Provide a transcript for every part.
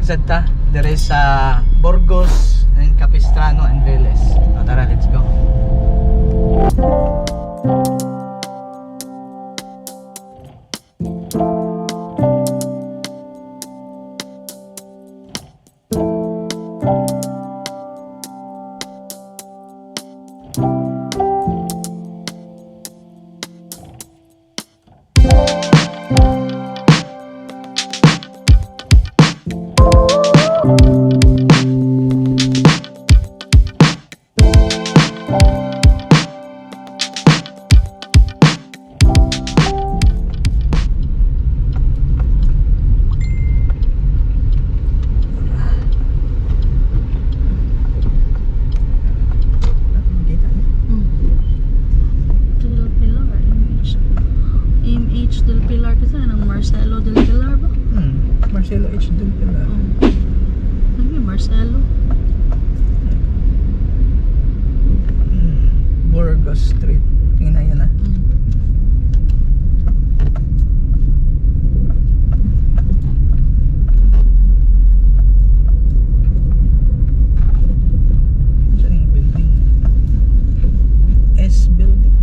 Sad ta dire sa Burgos and Capistrano and Velez. O, tara, let's go. Makita niyo? Del Pilar, MH. MH Del Pilar kasi ng Marcelo Del Pilar ba? Marcelo H. Del Pilar. Oh. Ano yung Marcelo? Burgos Street. Tingnan yun ah. Saan yung building? S building.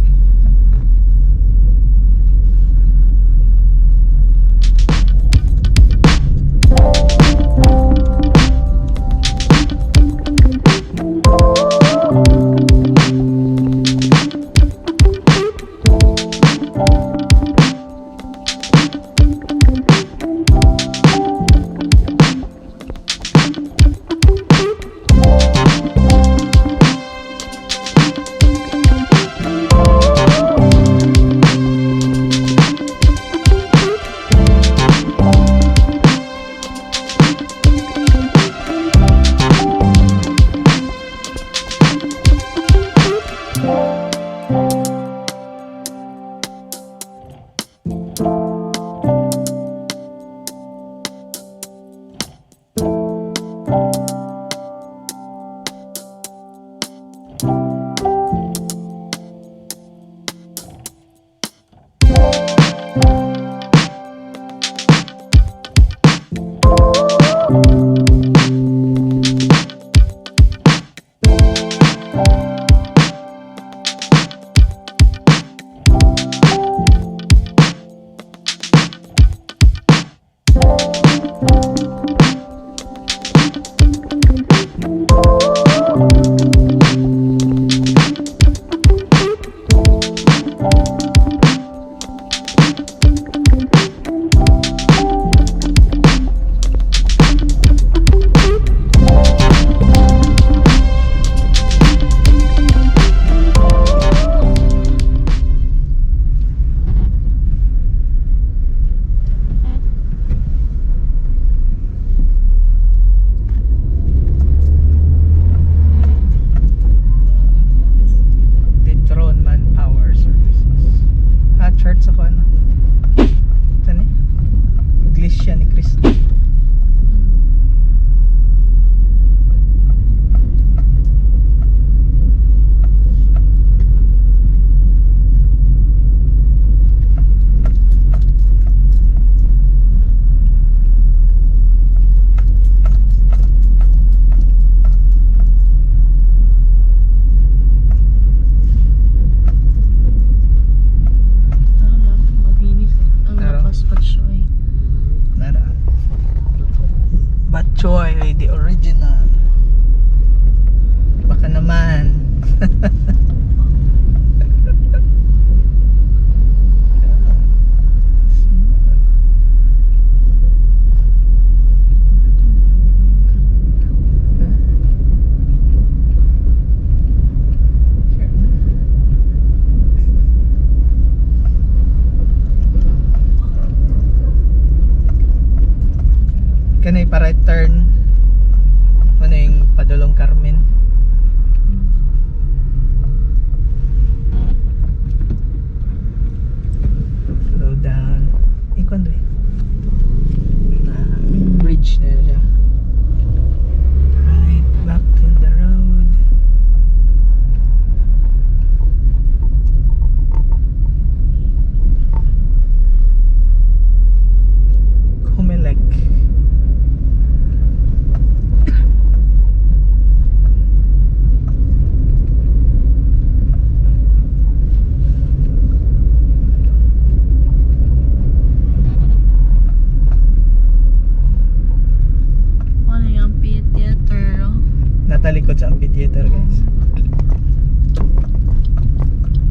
amphitheater, guys.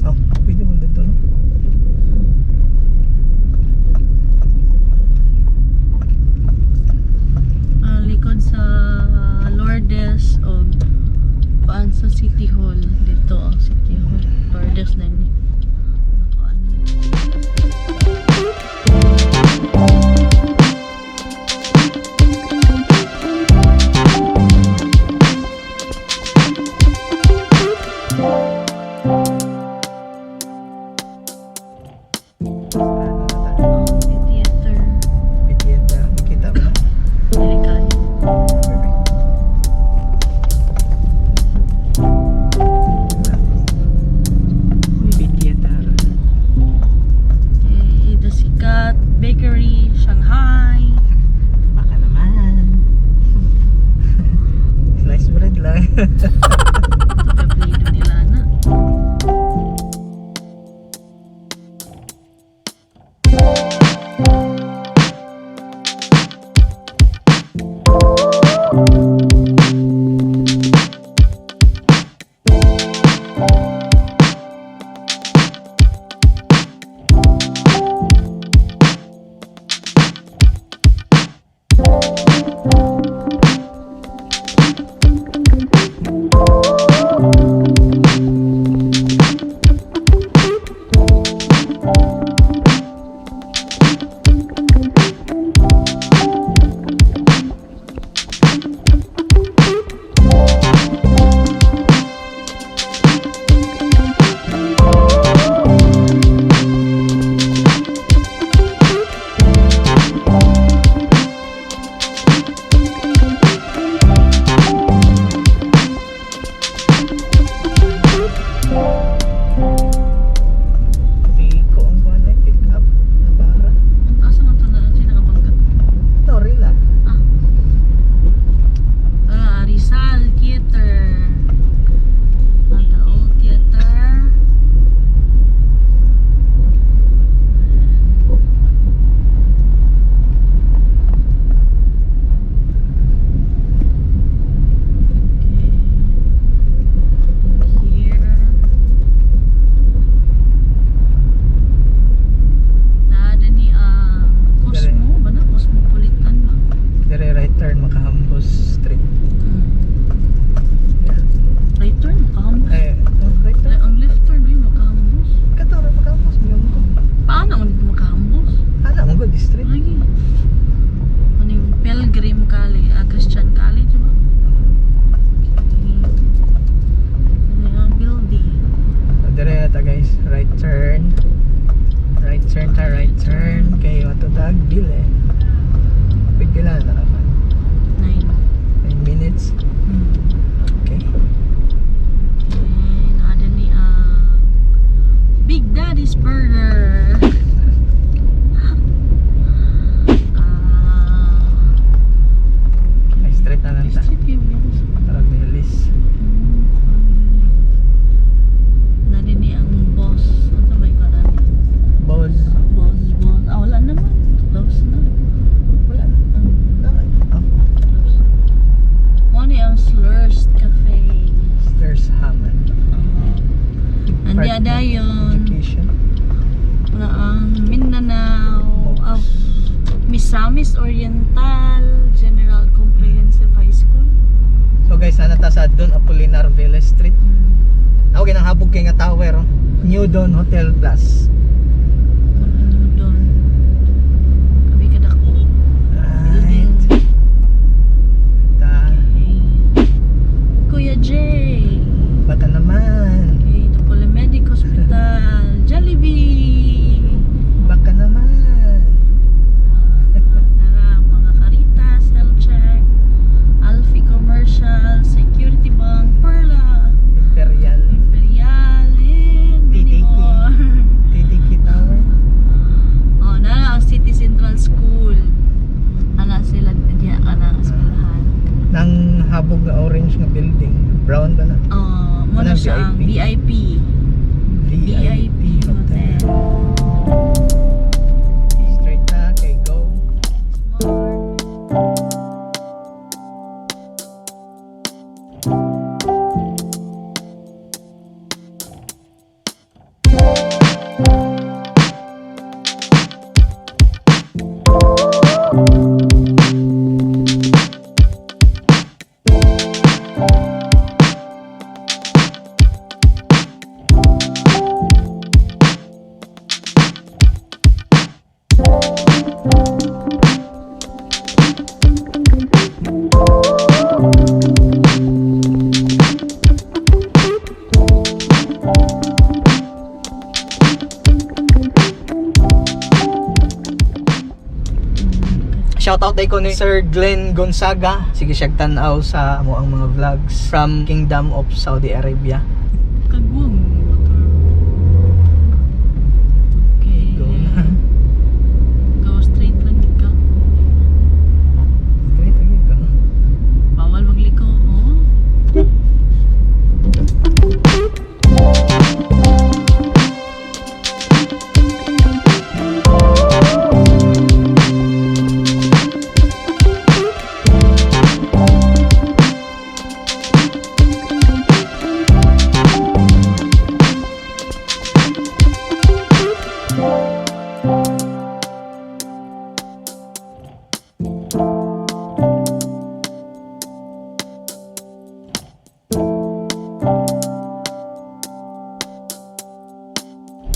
Oh, pwede mo dito, no? Ah, likod sa Lourdes o paan sa City Hall dito ang City Hall. Lourdes na ni. Nakuan. Ano Oh, theater. Amphitheater. Makita ba na? Dili kayo. Perfect. Amphitheater. Okay, the Sikat Bakery, Shanghai. Baka naman. Slice bread lang. Ito apelyido nila na. Pico ang kuwan ay pick up na bara. Ang asa man to na ang sinakabangga. Ito, rila. Ah. Ah, Rizal Theater. Ah, the old theater. Okay. Here. Naada ni ang Cosmo ba na? Cosmopolitan ba? Dire right turn, Makahambos Street. Yeah. Right turn, makahambos. Ay, oh, right Ay, turn. ang left turn ay makahambos. Kato, ra Makahambos. Yung to. Paano ang dito makahambos? Ana, mo good street. Ay. Ano yung Pilgrim College, ah, Christian College ba? Okay. Ano yung building? So, dire ta guys, right turn. Right turn ta, right turn. Kay ato tag bile. Pigpila na ka? 9. 9 minutes. Okay. And ada ni ang Big Daddy's Burger. Ah, Ay, straight na lang ta. street kayo, bilis. Para bilis. Nari ni ang boss. Ano ba yung kanan? Boss. Boss, boss. Ah, wala naman. Close na. Wala na. Bakit? Oh, Close. Mo ni ang Slurst Cafe. there's Hammond. Uh, andi adayon. Education. Wala ang Mindanao. Ah, Misamis Oriental General Comprehensive High School. So guys, sana ta sa Don Apolinar Velez Street. Ako ginanghabog kay nga tower, oh. New Dawn Hotel Plus. Wala nyo doon. Kabi kadako. Right. Ta, Okay. Kuya Jay. Baka naman. Okay, the Polymedic Hospital. Jollibee. Baka naman. Ah, tara, mga Caritas, Health Check, Alfie Commercial, Security Bank, Perla, Imperial. Imperial, and many TTK. more. TTK Tower. Oh, na ang City Central School. Ana sila diya ka na ang eskwelahan. Nang habog nga orange nga building. Brown ba na? Oh, mo na Anong siya ang VIP? VIP. VIP Hotel. Straight na kay go. Smart. Shoutout ko ni Sir Glenn Gonzaga. Sige siya tan-aw sa amo ang mga vlogs from Kingdom of Saudi Arabia. Kagwang motor. Okay. Go na. Go straight lang ka. Straight again ka. Bawal magliko. Oh.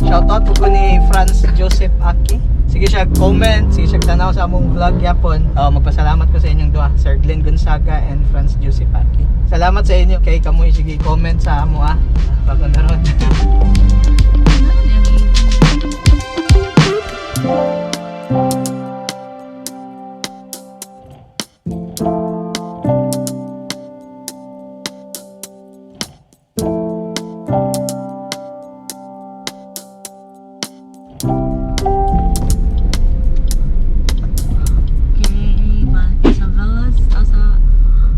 Shoutout po ko ni Franz Joseph Aki. Sige siya comment, sige siya tanaw sa among vlog yapon. Oh, magpasalamat ko sa inyong duha, Sir Glenn Gonzaga and Franz Joseph Aki. Salamat sa inyo kay kamoy sige comment sa amo ah. Bago na ron. Ano na yung ibon? Okay, balik sa Velas, sa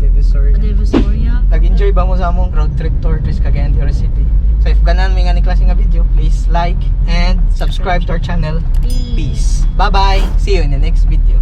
Divisoria. Divisoria. Nag-enjoy ba mo sa among road trip tour to Cagayan de Oro City? So if ganan may nga ni klase nga video, please like and subscribe to our channel. Peace. Bye-bye. See you in the next video.